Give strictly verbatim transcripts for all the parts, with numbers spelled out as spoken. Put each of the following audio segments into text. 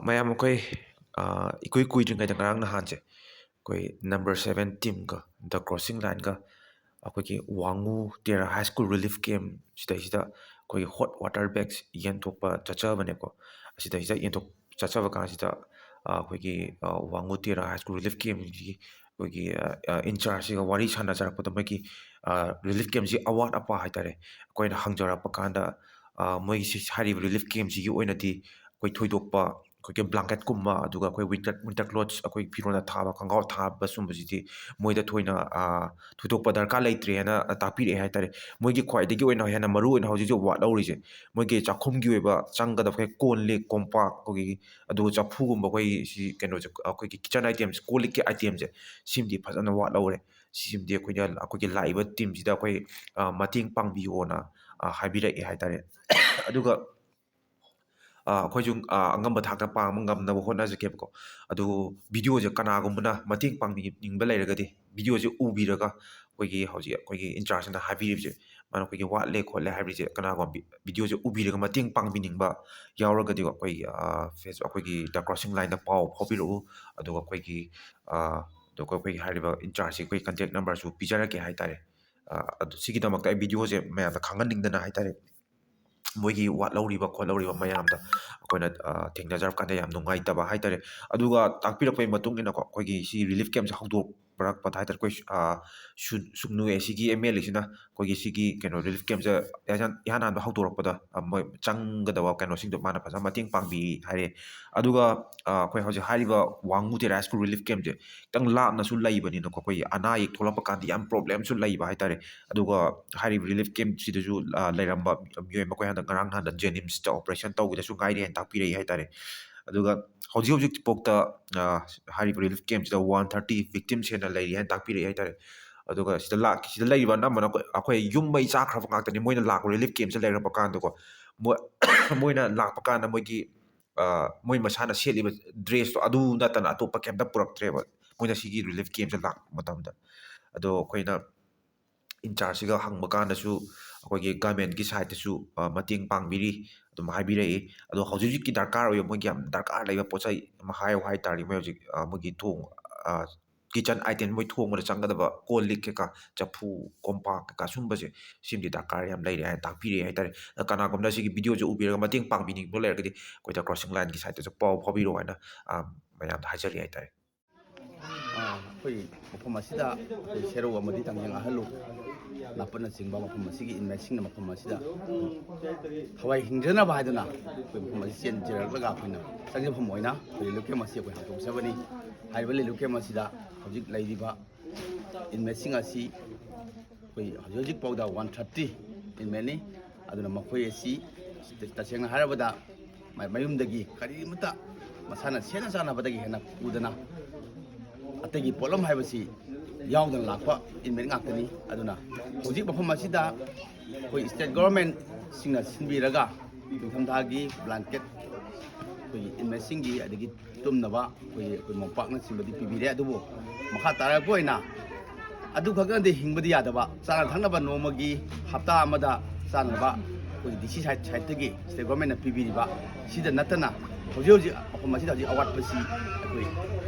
ꯃꯌꯥꯝ ꯑꯩꯈꯣꯏ, ꯑ, ꯏꯀꯨꯏ ꯀꯨꯏꯗ꯭ꯔꯤꯉꯩꯗ ꯉꯔꯥꯡ ꯅꯍꯥꯟꯁꯦ ꯑꯩꯈꯣꯏ number seven teamꯒ The Crossing Lineꯒ ꯑꯩꯈꯣꯏꯒꯤ ꯋꯥꯡꯉꯨ ꯇꯦꯔꯥ high school relief camp ꯁꯤꯗꯩꯁꯤꯗ ꯑꯩꯈꯣꯏꯒꯤ hot water bags ꯌꯦꯟꯊꯣꯛꯄ ꯆꯠꯆꯕꯅꯦꯀꯣ꯫ ꯑꯁꯤꯗꯩꯁꯤꯗ ꯌꯦꯟꯊꯣꯛ ꯆꯠꯆꯕ ꯀꯥꯟꯁꯤꯗ, ꯑ, ꯑꯩꯈꯣꯏꯒꯤ, ꯑ, ꯋꯥꯡꯉꯨ ꯇꯦꯔꯥ high school relief campꯒꯤ ꯑꯩꯈꯣꯏꯒꯤ, ꯑ, ꯑ, in chargeꯁꯤꯒ ꯋꯥꯔꯤ ꯁꯥꯟꯅꯖꯔꯛꯄꯗ ꯃꯣꯏꯒꯤ, ꯑ, relief campꯁꯤ ꯑꯋꯥꯠ ꯑꯄꯥ ꯍꯥꯏꯇꯥꯔꯦ, ꯑꯩꯈꯣꯏꯅ ꯍꯪꯖꯔꯛꯄ ꯀꯥꯟꯗ, ꯑ, ꯃꯣꯏꯒꯤ ꯁꯤ ꯍꯥꯏꯔꯤꯕ relief campꯁꯤꯒꯤ ꯑꯣꯏꯅꯗꯤ ꯑꯩꯈꯣꯏ ꯊꯣꯏꯗꯣꯛꯄ ꯑꯩꯈꯣꯏꯒꯤ blanketꯀꯨꯝꯕ, ꯑꯗꯨꯒ ꯑꯩꯈꯣꯏ winter, winter clothes, ꯑꯩꯈꯣꯏ ꯐꯤꯔꯣꯟꯗ ꯊꯥꯕ, ꯈꯣꯡꯒ꯭ꯔꯥꯎ ꯊꯥꯕ, ꯁꯨꯝꯕꯁꯤꯗꯤ ꯃꯣꯏꯗ ꯊꯣꯏꯅ, ꯑ, ꯊꯣꯏꯗꯣꯛꯄ ꯗꯔꯀꯥꯔ ꯂꯩꯇ꯭ꯔꯦꯅ ꯇꯥꯛꯄꯤꯔꯛꯑꯦ ꯍꯥꯏꯇꯥꯔꯦ꯫ ꯃꯣꯏꯒꯤ ꯈ꯭ꯋꯥꯏꯗꯒꯤ ꯑꯣꯏꯅ ꯍꯦꯟꯅ ꯃꯔꯨ ꯑꯣꯏꯅ ꯍꯧꯖꯤꯛ ꯍꯧꯖꯤꯛ ꯋꯥꯠꯍꯧꯔꯤꯁꯦ, ꯃꯣꯏꯒꯤ ꯆꯥꯛꯈꯨꯝꯒꯤ ꯑꯣꯏꯕ ꯆꯪꯒꯗꯕ ꯑꯩꯈꯣꯏ ꯀꯣꯜ ꯂꯤꯛ, ꯀꯣꯝꯄꯥꯛ, ꯑꯩꯈꯣꯏꯒꯤ, ꯑꯗꯨꯒ ꯆꯐꯨꯒꯨꯝꯕ, ꯑꯩꯈꯣꯏ ꯁꯤ ꯀꯩꯅꯣꯁꯦ, ꯑꯩꯈꯣꯏꯒꯤ kitchen items, ꯀꯣꯜ ꯂꯤꯛꯀꯤ itemꯁꯦ, ꯁꯤꯃꯗꯤ ꯐꯖꯅ ꯋꯥꯠꯍꯧꯔꯦ꯫ ꯁꯤꯁꯤꯃꯗꯤ ꯑꯩꯈꯣꯏꯅ, ꯑꯩꯈꯣꯏꯒꯤ ꯂꯥꯛꯏꯕ teamꯁꯤꯗ ꯑꯩꯈꯣꯏ, ꯑ, ꯃꯇꯦꯡ ꯄꯥꯡꯕꯤꯌꯣꯅ, ꯑ, ꯍꯥꯏꯕꯤꯔꯛꯑꯦ ꯍꯥꯏꯇꯥꯔꯦ꯫ ꯑꯗꯨꯒ, ꯑ, ꯑꯩꯈꯣꯏꯁꯨ, ꯑ, ꯑꯉꯝꯕ ꯊꯥꯛꯇ ꯄꯥꯡꯕ ꯉꯝꯅꯕ ꯍꯣꯠꯅꯖꯒꯦꯕꯀꯣ꯫ ꯑꯗꯨ videoꯁꯦ ꯀꯅꯥꯒꯨꯝꯕꯅ ꯃꯇꯦꯡ ꯄꯥꯡꯕꯤꯅꯤꯡꯕ ꯂꯩꯔꯒꯗꯤ videoꯁꯦ ꯎꯕꯤꯔꯒ ꯑꯩꯈꯣꯏꯒꯤ ꯍꯧꯖꯤꯛ ꯑꯩꯈꯣꯏꯒꯤ in chargeꯅ ꯍꯥꯏꯕꯤꯔꯤꯕꯁꯦ, ꯃꯥꯅ ꯑꯩꯈꯣꯏꯒꯤ ꯋꯥꯠꯂꯦ ꯈꯣꯠꯂꯦ ꯍꯥꯏꯕꯁꯦ ꯀꯅꯥꯒꯨꯝꯕ vi-, videoꯁꯦ ꯎꯕꯤꯔꯒ ꯃꯇꯦꯡ ꯄꯥꯡꯕꯤꯅꯤꯡꯕ ꯌꯥꯎꯔꯒꯗꯤ ꯑꯩꯈꯣꯏꯒꯤ, ꯑ, Facebook, ꯑꯩꯈꯣꯏꯒꯤ The Crossing Lineꯗ ꯄꯥꯎ ꯐꯥꯎꯕꯤꯔꯛꯎ꯫ ꯑꯗꯨꯒ ꯑꯩꯈꯣꯏꯒꯤ, ꯑ, ꯑꯗꯨꯒ ꯑꯩꯈꯣꯏꯒꯤ ꯍꯥꯏꯔꯤꯕ in chargeꯁꯦ ꯑꯩꯈꯣꯏ contact numberꯁꯨ ꯄꯤꯖꯔꯛꯀꯦ ꯍꯥꯏꯇꯥꯔꯦ꯫ ꯑ, ꯑꯗꯨ ꯁꯤꯒꯤꯗꯃꯛꯇ ꯑꯩ videoꯁꯦ ꯃꯌꯥꯝꯗ ꯈꯪꯍꯟꯅꯤꯡꯗꯅ ꯍꯥꯏꯇꯥꯔꯦ꯫ ꯃꯣꯏꯒꯤ ꯋꯥꯠꯍꯧꯔꯤꯕ ꯈꯣꯠꯍꯧꯔꯤꯕ ꯃꯌꯥꯝꯗ ꯑꯩꯈꯣꯏꯅ, ꯑ, ꯊꯦꯡꯅꯖꯔꯛꯄ ꯀꯥꯟꯗ ꯌꯥꯝ ꯅꯨꯡꯉꯥꯏꯇꯕ ꯍꯥꯏꯇꯥꯔꯦ꯫ ꯑꯗꯨꯒ ꯇꯥꯛꯄꯤꯔꯛꯄꯒꯤ ꯃꯇꯨꯡ ꯏꯟꯅꯀꯣ, ꯑꯩꯈꯣꯏꯒꯤ ꯁꯤ relief campꯁꯦ ꯍꯧꯗꯣꯛꯄꯔꯛꯄꯗ ꯍꯥꯏꯇꯥꯔꯦ, ꯑꯩꯈꯣꯏ, ꯑ, ꯁꯨ-, ꯁꯨꯡꯅꯨ ꯑꯦꯁꯤꯒꯤ MLAꯁꯤꯅ ꯑꯩꯈꯣꯏꯒꯤ ꯁꯤꯒꯤ ꯀꯩꯅꯣ relief campꯁꯦ ꯏꯍꯥꯟ, ꯏꯍꯥꯟ ꯍꯥꯟꯕ ꯍꯧꯗꯣꯔꯛꯄꯗ, ꯑ, ꯃꯣꯏ ꯆꯪꯒꯗꯕ ꯀꯩꯅꯣꯁꯤꯡꯗꯣ ꯃꯥꯅ ꯐꯖꯅ ꯃꯇꯦꯡ ꯄꯥꯡꯕꯤ ꯍꯥꯏꯔꯦ꯫ ꯑꯗꯨꯒ, ꯑ, ꯑꯩꯈꯣꯏ ꯍꯧꯖꯤꯛ ꯍꯥꯏꯔꯤꯕ ꯋꯥꯡꯉꯨ ꯇꯦꯔꯥ high school relief campꯁꯦ ꯈꯤꯇꯪ ꯂꯥꯞꯅꯁꯨ ꯂꯩꯕꯅꯤꯅꯀꯣ, ꯑꯩꯈꯣꯏꯒꯤ ꯑꯅꯥ ꯑꯌꯦꯛ ꯊꯣꯛꯂꯛꯄ ꯀꯥꯟꯗ ꯌꯥꯝ problemꯁꯨ ꯂꯩꯕ ꯍꯥꯏꯇꯥꯔꯦ꯫ ꯑꯗꯨꯒ ꯍꯥꯏꯔꯤꯕ relief campꯁꯤꯗꯁꯨ, ꯑ, ꯂꯩꯔꯝꯕ ꯃꯤꯑꯣꯏ ꯑꯃ ꯑꯩꯈꯣꯏ ꯍꯟꯗꯛ ꯉꯔꯥꯡ ꯅꯍꯥꯟꯗ JNIMSꯇ operation ꯇꯧꯕꯗꯁꯨ ꯉꯥꯏꯔꯤ ꯍꯥꯏꯅ ꯇꯥꯛꯄꯤꯔꯛꯏ ꯍꯥꯏꯇꯥꯔꯦ꯫ ꯑꯗꯨꯒ ꯍꯧꯖꯤꯛ ꯍꯧꯖꯤꯛꯐꯥꯎꯗ, ꯑ, ꯍꯥꯏꯔꯤꯕ relief campꯁꯤꯗ one thirty victims ꯍꯦꯟꯅ ꯂꯩꯔꯤ ꯍꯥꯏꯅ ꯇꯥꯛꯄꯤꯔꯛꯏ ꯍꯥꯏꯇꯥꯔꯦ꯫ ꯑꯗꯨꯒ ꯁꯤꯗ ꯂꯥꯛ-, ꯁꯤꯗ ꯂꯩꯔꯤꯕ ꯑꯅꯝꯕꯅ ꯑꯩꯈꯣꯏ, ꯑꯩꯈꯣꯏ ꯌꯨꯝ ꯃꯩ ꯆꯥꯛꯈ꯭ꯔꯕ ꯉꯥꯛꯇꯅꯤ꯫ ꯃꯣꯏꯅ ꯂꯥꯛꯄ relief campꯁꯤꯗ ꯂꯩꯔꯛꯄ ꯀꯥꯟꯗꯀꯣ, ꯃꯣꯏ, ꯃꯣꯏꯅ ꯂꯥꯛꯄ ꯀꯥꯟꯗ ꯃꯣꯏꯒꯤ, ꯑ, ꯃꯣꯏ ꯃꯁꯥꯅ ꯁꯦꯠꯂꯤꯕ dressꯇꯣ ꯑꯗꯨ ꯅꯠꯇꯅ ꯑꯇꯣꯞꯄ ꯀꯩꯝꯇ ꯄꯨꯔꯛꯇ꯭ꯔꯦꯕ, ꯃꯣꯏꯅ ꯁꯤꯒꯤ relief campꯁꯦ ꯂꯥꯛꯄ ꯃꯇꯝꯗ꯫ ꯑꯗꯣ ꯑꯩꯈꯣꯏꯅ in chargeꯁꯤꯒ ꯍꯪꯕ ꯀꯥꯟꯗꯁꯨ ꯑꯩꯈꯣꯏꯒꯤ governmentꯀꯤ sideꯇꯁꯨ, ꯑ, ꯃꯇꯦꯡ ꯄꯥꯡꯕꯤꯔꯤ꯫ ꯑꯗꯨꯝ ꯍꯥꯏꯕꯤꯔꯛꯏ꯫ ꯑꯗꯣ ꯍꯧꯖꯤꯛ ꯍꯧꯖꯤꯛꯀꯤ ꯗꯔꯀꯥꯔ ꯑꯣꯏꯕ ꯃꯣꯏꯒꯤ ꯌꯥꯝ ꯗꯔꯀꯥꯔ ꯂꯩꯕ ꯄꯣꯠ ꯆꯩ ꯑꯃ ꯍꯥꯏꯌꯨ ꯍꯥꯏ ꯇꯥꯔꯗꯤ, ꯃꯣꯏ ꯍꯧꯖꯤꯛ, ꯑ, ꯃꯣꯏꯒꯤ ꯊꯣꯡ, ꯑ, kitchen item, ꯃꯣꯏ ꯊꯣꯡꯕꯗ ꯆꯪꯒꯗꯕ ꯀꯣꯜ ꯂꯤꯛ ꯀꯩꯀꯥ, ꯆꯐꯨ, ꯀꯣꯝꯄꯥꯛ ꯀꯩꯀꯥ, ꯁꯨꯝꯕꯁꯦ, ꯁꯤꯃꯗꯤ ꯗꯔꯀꯥꯔ ꯌꯥꯝ ꯂꯩꯔꯦ ꯍꯥꯏꯅ ꯇꯥꯛꯄꯤꯔꯛꯑꯦ ꯍꯥꯏ ꯇꯥꯔꯦ꯫ ꯑꯗ ꯀꯅꯥꯒꯨꯝꯕꯅ ꯁꯤꯒꯤ video ꯁꯦ ꯎꯕꯤꯔꯒ ꯃꯇꯦꯡ ꯄꯥꯡꯕꯤꯅꯤꯡꯕ ꯂꯩꯔꯒꯗꯤ, ꯑꯩꯈꯣꯏꯗ Crossing Line ꯒꯤ site ꯇꯁꯨ ꯄꯥꯎ ꯐꯥꯎꯕꯤꯔꯛꯑꯣ ꯍꯥꯏꯅ, ꯑ, ꯃꯌꯥꯝꯗ ꯍꯥꯏꯖꯔꯤ ꯍꯥꯏ ꯇꯥꯔꯦ꯫ ꯑ, ꯑꯩꯈꯣꯏ ꯃꯐꯝ ꯑꯁꯤꯗ ꯑꯩꯈꯣꯏ ꯁꯦꯔꯧ ꯑꯃꯗꯤ ꯇꯥꯡꯖꯦꯡ ꯑꯍꯜꯂꯨ ꯅꯥꯄꯠꯅꯆꯤꯡꯕ ꯃꯐꯝ ꯑꯁꯤꯒꯤ inmate ꯁꯤꯡꯅ ꯃꯐꯝ ꯑꯁꯤꯗ ꯊꯋꯥꯏ ꯍꯤꯡꯖꯅꯕ ꯍꯥꯏꯗꯨꯅ ꯑꯩꯈꯣꯏ ꯃꯐꯝ ꯑꯁꯤ ꯆꯦꯟꯖꯔꯛꯂꯒ ꯑꯩꯈꯣꯏꯅ ꯆꯪꯖꯐꯝ ꯑꯣꯏꯅ ꯑꯩꯈꯣꯏ relief camp ꯑꯁꯤ ꯑꯩꯈꯣꯏ ꯍꯥꯡꯗꯣꯛꯆꯕꯅꯤ꯫ ꯍꯥꯏꯔꯤꯕ relief camp ꯑꯁꯤꯗ ꯍꯧꯖꯤꯛ ꯂꯩꯔꯤꯕ inmate ꯁꯤꯡ ꯑꯁꯤ ꯑꯩꯈꯣꯏ ꯍꯧꯖꯤꯛ ꯍꯧꯖꯤꯛ ꯐꯥꯎꯗ one thirty inmate ꯅꯤ꯫ ꯑꯗꯨꯅ ꯃꯈꯣꯏ ꯑꯁꯤ ꯇꯁꯦꯡꯅ ꯍꯥꯏꯔꯕꯗ ꯃ-, ꯃꯌꯨꯝꯗꯒꯤ ꯀꯔꯤꯃꯠꯇ ꯃꯁꯥꯅ ꯁꯦꯠꯅ ꯆꯥꯅꯕꯗꯒꯤ ꯍꯦꯟꯅ ꯄꯨꯗꯅ ꯑꯇꯩꯒꯤ ꯄꯣꯠꯂꯝ ꯍꯥꯏꯕꯁꯤ ꯌꯥꯎꯗꯅ ꯂꯥꯛꯄ inmate ꯉꯥꯛꯇꯅꯤ꯫ ꯑꯗꯨꯅ ꯍꯧꯖꯤꯛ ꯃꯐꯝ ꯑꯁꯤꯗ ꯑꯩꯈꯣꯏ state government ꯁꯤꯡꯅ ꯁꯤꯟꯕꯤꯔꯒ ꯅꯤꯡꯊꯝꯊꯥꯒꯤ blanket ꯑꯩꯈꯣꯏꯒꯤ inmate ꯁꯤꯡꯒꯤ, ꯑꯗꯒꯤ ꯇꯨꯝꯅꯕ ꯑꯩꯈꯣꯏꯒꯤ, ꯑꯩꯈꯣꯏ ꯃꯣꯝꯄꯥꯛꯅꯆꯤꯡꯕꯗꯤ ꯄꯤꯕꯤꯔꯦ꯫ ꯑꯗꯨꯕꯨ ꯃꯈꯥ ꯇꯥꯔꯛꯄ ꯑꯣꯏꯅ ꯑꯗꯨ ꯈꯛꯇꯅꯗꯤ ꯍꯤꯡꯕꯗꯤ ꯌꯥꯗꯕ, ꯆꯥꯅ ꯊꯛꯅꯕ ꯅꯣꯡꯃꯒꯤ ꯍꯞꯇꯥ ꯑꯃꯗ ꯆꯥꯅꯕ ꯑꯩꯈꯣꯏ DC side, side ꯇꯒꯤ state government ꯅ ꯄꯤꯕꯤꯔꯤꯕ, ꯁꯤꯗ ꯅꯠꯇꯅ ꯍꯧꯖꯤꯛ ꯍꯧꯖꯤꯛ ꯃꯐꯝ ꯑꯁꯤꯗ ꯍꯧꯖꯤꯛ ꯑꯋꯥꯠꯄꯁꯤ ꯑꯩꯈꯣꯏ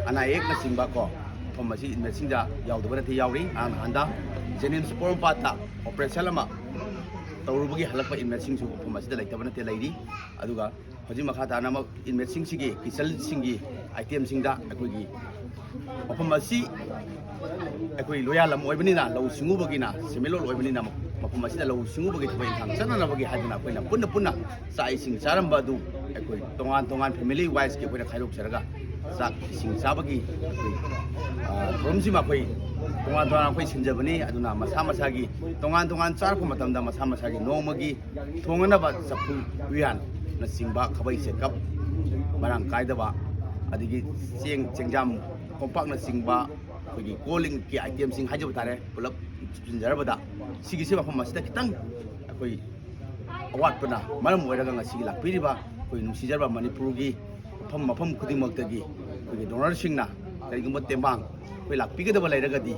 ꯑꯅꯥ ꯑꯌꯦꯛꯅꯆꯤꯡꯕ ꯀꯣ, ꯃꯐꯝ ꯑꯁꯤ inmate ꯁꯤꯡꯗ ꯌꯥꯎꯗꯕ ꯅꯠꯇꯦ, ꯌꯥꯎꯔꯤ꯫ ꯉꯔꯥꯡ ꯅꯍꯥꯟꯗ JNIMS ꯄꯣꯔꯣꯝꯄꯥꯠꯇ operation ꯑꯃ ꯇꯧꯔꯨꯕꯒꯤ ꯍꯜꯂꯛꯄ inmate ꯁꯤꯡꯁꯨ ꯃꯐꯝ ꯑꯁꯤꯗ ꯂꯩꯇꯕ ꯅꯠꯇꯦ, ꯂꯩꯔꯤ꯫ ꯑꯗꯨꯒ ꯍꯧꯖꯤꯛ ꯃꯈꯥ ꯇꯥꯅ ꯑꯃꯨꯛ inmate ꯁꯤꯡꯁꯤꯒꯤ kitchen ꯁꯤꯡꯒꯤ item ꯁꯤꯡꯗ ꯑꯩꯈꯣꯏꯒꯤ ꯃꯐꯝ ꯑꯁꯤ ꯑꯩꯈꯣꯏ ꯂꯣꯌꯥ ꯂꯝ ꯑꯣꯏꯕꯅꯤꯅ, ꯂꯧꯎ ꯁꯤꯡꯎꯕꯒꯤꯅ ꯁꯦꯟꯃꯤꯠꯂꯣꯟ ꯑꯣꯏꯕꯅꯤꯅ, ꯃꯐꯝ ꯑꯁꯤꯗ ꯂꯧꯎ ꯁꯤꯡꯎꯕꯒꯤ ꯊꯕꯛ ꯏꯪꯈꯥꯡ ꯆꯠꯅꯅꯕꯒꯤ ꯍꯥꯏꯗꯨꯅ ꯑꯩꯈꯣꯏꯅ ꯄꯨꯟꯅ ꯄꯨꯟꯅ ꯆꯥꯛ ꯏꯁꯤꯡ ꯆꯥꯔꯝꯕ ꯑꯗꯨ ꯑꯩꯈꯣꯏ ꯇꯣꯉꯥꯟ ꯇꯣꯉꯥꯟ family wise ꯀꯤ ꯑꯩꯈꯣꯏꯅ ꯈꯥꯏꯗꯣꯛꯆꯔꯒ ꯆꯥꯛ ꯏꯁꯤꯡ ꯆꯥꯕꯒꯤ ꯑꯩꯈꯣꯏ, ꯑ, ꯊꯧꯔꯝꯁꯤꯃ ꯑꯩꯈꯣꯏ ꯇꯣꯉꯥꯟ ꯇꯣꯉꯥꯟ ꯑꯩꯈꯣꯏ ꯁꯤꯟꯖꯕꯅꯤ꯫ ꯑꯗꯨꯅ ꯃꯁꯥ ꯃꯁꯥꯒꯤ ꯇꯣꯉꯥꯟ ꯇꯣꯉꯥꯟ ꯆꯥꯔꯛꯄ ꯃꯇꯝꯗ ꯃꯁꯥ ꯃꯁꯥꯒꯤ ꯅꯣꯡꯃꯒꯤ ꯊꯣꯡꯅꯅꯕ ꯆꯐꯨ ꯎꯌꯥꯟꯅꯆꯤꯡꯕ, ꯈꯥꯕꯩ ꯆꯦꯀꯞ ꯃꯔꯥꯡ ꯀꯥꯏꯗꯕ, ꯑꯗꯒꯤ ꯆꯦꯡ ꯆꯦꯡꯖꯥꯝ ꯀꯣꯝꯄꯥꯛꯅꯆꯤꯡꯕ, ꯑꯩꯈꯣꯏꯒꯤ ꯀꯣꯜ ꯂꯤꯛꯀꯤ item ꯁꯤꯡ ꯍꯥꯏꯖꯕ ꯇꯥꯔꯦ, ꯄꯨꯂꯞ ꯆꯨꯞꯁꯤꯟꯖꯔꯕꯗ ꯁꯤꯒꯤꯁꯤ ꯃꯐꯝ ꯑꯁꯤꯗ ꯈꯤꯇꯪ ꯑꯩꯈꯣꯏ ꯑꯋꯥꯠꯄꯅ ꯃꯔꯝ ꯑꯣꯏꯔꯒ ꯉꯁꯤꯒꯤ ꯂꯥꯛꯄꯤꯔꯤꯕ ꯑꯩꯈꯣꯏ ꯅꯨꯡꯁꯤꯖꯔꯕ ꯃꯅꯤꯄꯨꯔꯒꯤ ꯃꯐꯝ ꯃꯐꯝ ꯈꯨꯗꯤꯡꯃꯛꯇꯒꯤ ꯑꯩꯈꯣꯏꯒꯤ donor ꯁꯤꯡꯅ ꯀꯔꯤꯒꯨꯝꯕ ꯇꯦꯡꯕꯥꯡ ꯑꯩꯈꯣꯏ ꯂꯥꯛꯄꯤꯒꯗꯕ ꯂꯩꯔꯒꯗꯤ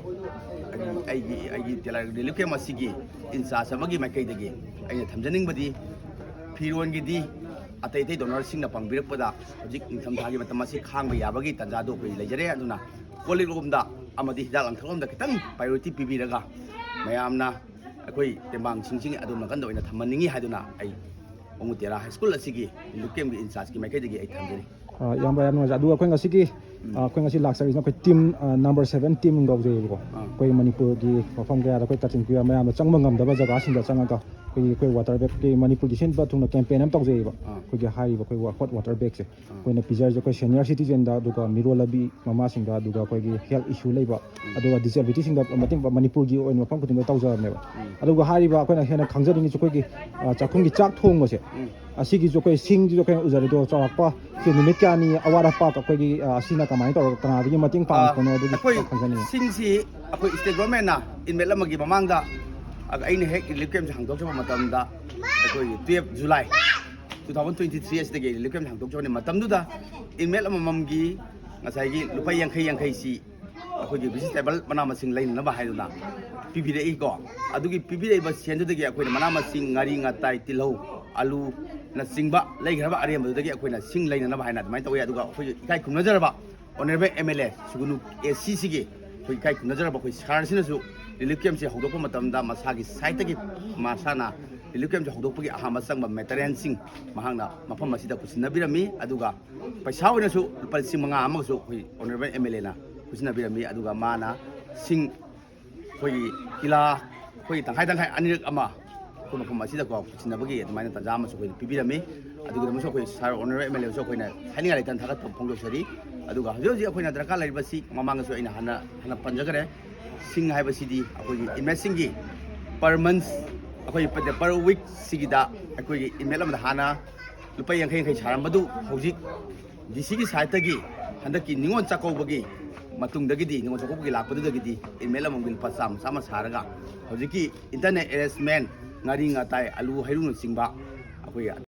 ꯑꯩꯒꯤ, ꯑꯩꯒꯤ, ꯑꯩꯒꯤ ꯇꯦꯂꯥ relief camp ꯑꯁꯤꯒꯤ in charge ꯑꯃꯒꯤ ꯃꯥꯏꯀꯩꯗꯒꯤ ꯑꯩꯅ ꯊꯝꯖꯅꯤꯡꯕꯗꯤ ꯐꯤꯔꯣꯟꯒꯤꯗꯤ ꯑꯇꯩ ꯑꯇꯩ ꯗꯣꯅꯔꯁꯤꯡꯅ ꯄꯥꯡꯕꯤꯔꯛꯄꯗ ꯍꯧꯖꯤꯛ ꯅꯤꯡꯊꯝꯊꯥꯒꯤ ꯃꯇꯝ ꯑꯁꯤ ꯈꯥꯡꯕ ꯌꯥꯕꯒꯤ ꯇꯥꯟꯖꯥꯗꯣ ꯑꯩꯈꯣꯏ ꯂꯩꯖꯔꯦ꯫ ꯑꯗꯨꯅ ꯀꯣꯜ ꯂꯤꯛꯂꯣꯝꯗ ꯑꯃꯗꯤ ꯍꯤꯗꯥꯛ ꯂꯥꯡꯊꯛꯂꯣꯝꯗ ꯈꯤꯇꯪ ꯄ꯭ꯔꯥꯏꯌꯣꯔꯤꯇꯤ ꯄꯤꯕꯤꯔꯒ ꯃꯌꯥꯝꯅ ꯑꯩꯈꯣꯏ ꯇꯦꯡꯕꯥꯡꯁꯤꯡꯁꯤ ꯑꯗꯣꯝ ꯅꯥꯀꯟꯗ ꯑꯣꯏꯅ ꯊꯝꯍꯟꯅꯤꯡꯉꯤ ꯍꯥꯏꯗꯨꯅ ꯑꯩ ꯋꯥꯉꯨ ꯇꯦꯔꯥ ꯍꯥꯏ ꯁ꯭ꯀꯨꯜ ꯑꯁꯤꯒꯤ ꯔꯤꯂꯤꯐ ꯀꯦꯝꯞꯀꯤ ꯏꯟꯆꯥꯔꯖꯀꯤ ꯃꯥꯏꯀꯩꯗꯒꯤ ꯑꯩ ꯊꯝꯖꯔꯤ꯫ ꯑ, ꯏꯌꯥꯝꯕ, ꯌꯥꯝ ꯅꯨꯡꯉꯥꯏꯖꯔꯦ꯫ ꯑꯗꯨꯒ ꯑꯩꯈꯣꯏ ꯉꯁꯤꯒꯤ, ꯑ, ꯑꯩꯈꯣꯏ ꯉꯁꯤ ꯂꯥꯛꯆꯔꯤꯁꯤꯅ ꯑꯩꯈꯣꯏ ꯇꯤꯝ, ꯑ, ꯅꯝꯕꯔ ꯁꯚꯦꯟ ꯇꯤꯝ ꯀꯧꯖꯩꯌꯦꯕꯀꯣ꯫ ꯑꯥ꯫ ꯑꯩꯈꯣꯏ ꯃꯅꯤꯄꯨꯔꯒꯤ ꯃꯐꯝ ꯀꯌꯥꯗ ꯑꯩꯈꯣꯏ ꯀꯥꯆꯤꯟ ꯀꯣꯌꯥ ꯃꯌꯥꯝꯗ ꯆꯪꯕ ꯉꯝꯗꯕ ꯖꯒꯥꯁꯤꯡꯗ ꯆꯪꯉꯒ ꯑꯩꯈꯣꯏꯒꯤ, ꯑꯩꯈꯣꯏ ꯋꯥꯇꯔ ꯕꯦꯒꯀꯤ, ꯃꯅꯤꯄꯨꯔꯒꯤ ꯁꯤꯟꯕ ꯊꯨꯡꯅ ꯀꯦꯝꯄꯦꯟ ꯑꯃ ꯇꯧꯖꯩꯌꯦꯕ꯫ ꯑꯥ꯫ ꯑꯩꯈꯣꯏꯒꯤ ꯍꯥꯏꯔꯤꯕ ꯑꯩꯈꯣꯏ ꯍꯣꯠ ꯋꯥꯇꯔ ꯕꯦꯒꯁꯦ ꯑꯥ꯫ ꯑꯩꯈꯣꯏꯅ ꯄꯤꯖꯔꯤꯁꯦ ꯑꯩꯈꯣꯏ ꯁꯦꯅꯤꯌꯔ ꯁꯤꯇꯤꯖꯦꯟꯗ, ꯑꯗꯨꯒ ꯃꯤꯔꯣꯜꯂꯕꯤ ꯃꯃꯥꯁꯤꯡꯗ, ꯑꯗꯨꯒ ꯑꯩꯈꯣꯏꯒꯤ ꯍꯦꯜꯊ ꯏꯁꯨ ꯂꯩꯕ, ꯎꯝ꯫ ꯑꯗꯨꯒ ꯗꯤꯁꯦꯕꯤꯂꯤꯇꯤꯁꯤꯡꯗ ꯃꯇꯦꯡ ꯄꯥꯡ-, ꯃꯅꯤꯄꯨꯔꯒꯤ ꯑꯣꯏꯅ ꯃꯐꯝ ꯈꯨꯗꯤꯡꯗ ꯇꯧꯖꯕꯅꯦꯕ꯫ ꯎꯝ꯫ ꯑꯗꯨꯒ ꯍꯥꯏꯔꯤꯕ ꯑꯩꯈꯣꯏꯅ ꯍꯦꯟꯅ ꯈꯪꯖꯅꯤꯡꯉꯤꯁꯦ ꯑꯩꯈꯣꯏꯒꯤ, ꯑ, ꯆꯥꯛꯈꯨꯝꯒꯤ ꯆꯥꯛ ꯊꯣꯡꯕꯁꯦ, ꯎꯝ꯫ ꯑꯁꯤꯒꯤꯁꯨ ꯑꯩꯈꯣꯏ ꯁꯤꯡꯁꯤꯁꯨ ꯑꯩꯈꯣꯏꯅ ꯎꯖꯔꯦ꯫ ꯑꯗꯣ ꯆꯥꯎꯔꯥꯛꯄ ꯁꯤ ꯅꯨꯃꯤꯠ ꯀꯌꯥꯅꯤ ꯑꯋꯥꯠ ꯑꯄꯥ ꯑꯩꯈꯣꯏꯒꯤ, ꯑ, ꯑꯁꯤꯅ ꯀꯃꯥꯏꯅ ꯇꯧꯔꯒ ꯀꯅꯥꯗꯒꯤ ꯃꯇꯦꯡ ꯄꯥꯡꯉꯛꯄꯅꯣ ꯑꯗꯨꯒꯤ ꯑꯩꯈꯣꯏ ꯈꯪꯖꯅꯤꯡꯉꯤ꯫ ꯁꯤꯡꯁꯤ ꯑꯩꯈꯣꯏ ꯁ꯭ꯇꯦꯠ ꯒꯣꯔꯃꯦꯟꯅ ꯏꯟꯃꯦꯠ ꯑꯃꯒꯤ ꯃꯃꯥꯡꯗ ꯑꯩꯅ ꯍꯦꯛ ꯔꯤꯂꯤꯐ ꯀꯦꯝꯞꯁꯦ ꯍꯥꯡꯗꯣꯛꯆꯕ ꯃꯇꯝꯗ ꯑꯩꯈꯣꯏꯒꯤ twelve July two thousand twenty three ꯑꯁꯤꯗꯒꯤ ꯔꯤꯂꯤꯐ ꯀꯦꯝꯞ ꯍꯥꯡꯗꯣꯛꯆꯕꯅꯤ꯫ ꯃꯇꯝꯗꯨꯗ ꯏꯟꯃꯦꯠ ꯑꯃꯃꯝꯒꯤ ꯉꯁꯥꯏꯒꯤ ꯂꯨꯄꯥ ꯌꯥꯡꯈꯩ ꯌꯥꯡꯈꯩꯁꯤ ꯑꯩꯈꯣꯏꯒꯤ ꯚꯤꯖꯤꯇꯦꯕꯜ ꯃꯅꯥ ꯃꯁꯤꯡ ꯂꯩꯅꯅꯕ ꯍꯥꯏꯗꯨꯅ ꯄꯤꯕꯤꯔꯛꯏꯀꯣ꯫ ꯑꯗꯨꯒꯤ ꯄꯤꯕꯤꯔꯛꯏꯕ ꯁꯦꯟꯗꯨꯗꯒꯤ ꯑꯩꯈꯣꯏꯅ ꯃꯅꯥ ꯃꯁꯤꯡ, ꯉꯥꯔꯤ ꯉꯥꯇꯥꯏ, ꯇꯤꯜꯍꯧ, ꯑꯂꯨꯅꯆꯤꯡꯕ ꯂꯩꯈ꯭ꯔꯕ ꯑꯔꯦꯝꯕꯗꯨꯗꯒꯤ ꯑꯩꯈꯣꯏꯅ ꯁꯤꯡ ꯂꯩꯅꯅꯕ ꯍꯥꯏꯅ ꯑꯗꯨꯃꯥꯏꯅ ꯇꯧꯋꯤ꯫ ꯑꯗꯨꯒ ꯑꯩꯈꯣꯏꯒꯤ ꯏꯀꯥꯏ ꯈꯨꯝꯅꯖꯔꯕ ꯑꯣꯅꯔꯦꯕꯜ ꯑꯦꯝ ꯑꯦꯜ ꯑꯦ ꯁꯨꯒꯨꯅꯨ ꯑꯦ ꯁꯤꯁꯤꯒꯤ ꯑꯩꯈꯣꯏ ꯏꯀꯥꯏ ꯈꯨꯝꯅꯖꯔꯕ ꯑꯩꯈꯣꯏ ꯁꯥꯔꯁꯤꯅꯁꯨ ꯔꯤꯂꯤꯐ ꯀꯦꯝꯞꯁꯦ ꯍꯧꯗꯣꯛꯄ ꯃꯇꯝꯗ ꯃꯁꯥꯒꯤ ꯁꯥꯏꯠꯇꯒꯤ ꯃꯁꯥꯅ ꯔꯤꯂꯤꯐ ꯀꯦꯝꯞꯁꯦ ꯍꯧꯗꯣꯛꯄꯒꯤ ꯑꯍꯥꯟꯕ ꯆꯪꯕ ꯃꯦꯇꯔꯤꯌꯦꯜꯁꯤꯡ ꯃꯍꯥꯛꯅ ꯃꯐꯝ ꯑꯁꯤꯗ ꯄꯨꯁꯤꯟꯅꯕꯤꯔꯝꯃꯤ꯫ ꯑꯗꯨꯒ ꯄꯩꯁꯥ ꯑꯣꯏꯅꯁꯨ ꯂꯨꯄꯥ ꯂꯤꯁꯤꯡ ꯃꯉꯥ ꯑꯃꯒꯁꯨ ꯑꯩꯈꯣꯏ ꯑꯣꯅꯔꯦꯕꯜ ꯑꯦꯝ ꯑꯦꯜ ꯑꯦꯅ ꯄꯨꯁꯤꯟꯅꯕꯤꯔꯝꯃꯤ꯫ ꯑꯗꯨꯒ ꯃꯥꯅ ꯁꯤꯡ ꯑꯩꯈꯣꯏꯒꯤ ꯀꯤꯂꯥ ꯑꯩꯈꯣꯏꯒꯤ ꯇꯪꯈꯥꯏ ꯇꯪꯈꯥꯏ ꯑꯅꯤꯔꯛ ꯑꯃ ꯑꯩꯈꯣꯏ ꯃꯐꯝ ꯑꯁꯤꯗꯀꯣ ꯄꯨꯁꯤꯟꯅꯕꯒꯤ ꯑꯗꯨꯃꯥꯏꯅ ꯇꯥꯟꯖꯥ ꯑꯃꯁꯨ ꯑꯩꯈꯣꯏꯅ ꯄꯤꯕꯤꯔꯝꯃꯤ꯫ ꯑꯗꯨꯒꯤꯗꯃꯛꯁꯨ ꯑꯩꯈꯣꯏ ꯁꯥꯔ ꯑꯣꯅꯔꯦꯕꯜ ꯑꯦꯝ ꯑꯦꯜ ꯑꯦꯁꯨ ꯑꯩꯈꯣꯏꯅ ꯍꯥꯏꯅꯤꯡꯉꯥꯏ ꯂꯩꯇꯅ ꯊꯥꯒꯠꯄ ꯐꯣꯡꯗꯣꯛꯆꯔꯤ꯫ ꯑꯗꯨꯒ ꯍꯧꯖꯤꯛ ꯍꯧꯖꯤꯛ ꯑꯩꯈꯣꯏꯅ ꯗꯔꯀꯥꯔ ꯂꯩꯔꯤꯕꯁꯤ ꯃꯃꯥꯡꯗꯁꯨ ꯑꯩꯅ ꯍꯥꯟꯅ ꯍꯥꯟꯅ ꯄꯟꯖꯈ꯭ꯔꯦ, ꯁꯤꯡ ꯍꯥꯏꯕꯁꯤꯗꯤ ꯑꯩꯈꯣꯏꯒꯤ ꯏꯟꯃꯦꯠꯁꯤꯡꯒꯤ per month, ꯑꯩꯈꯣꯏ per week ꯁꯤꯒꯤꯗ ꯑꯩꯈꯣꯏꯒꯤ ꯏꯟꯃꯦꯠ ꯑꯃꯗ ꯍꯥꯟꯅ ꯂꯨꯄꯥ ꯌꯥꯡꯈꯩ ꯌꯥꯡꯈꯩ ꯁꯥꯔꯝꯕꯗꯨ ꯍꯧꯖꯤꯛ ꯗꯤ ꯁꯤꯒꯤ ꯁꯥꯏꯠꯇꯒꯤ ꯍꯟꯗꯛꯀꯤ ꯅꯤꯉꯣꯜ ꯆꯥꯛꯀꯧꯕꯒꯤ ꯃꯇꯨꯡꯗꯒꯤꯗꯤ, ꯅꯤꯉꯣꯜ ꯆꯥꯛꯀꯧꯕꯒꯤ ꯂꯥꯛꯄꯗꯨꯗꯒꯤꯗꯤ ꯏꯟꯃꯦꯠ ꯑꯃꯃꯝꯒꯤ ꯂꯨꯄꯥ ꯆꯥꯝꯃ ꯆꯥꯝꯃ ꯁꯥꯔꯒ ꯍꯧꯖꯤꯛꯀꯤ ꯏꯟꯇꯔꯅꯦꯠ ꯑꯦꯔꯦꯟꯖꯃꯦꯟ, ꯉꯥꯔꯤ ꯉꯥꯇꯥꯏ, ꯑꯂꯨ ꯍꯩꯔꯨꯅꯆꯤꯡꯕ ꯑꯩꯈꯣꯏꯒꯤ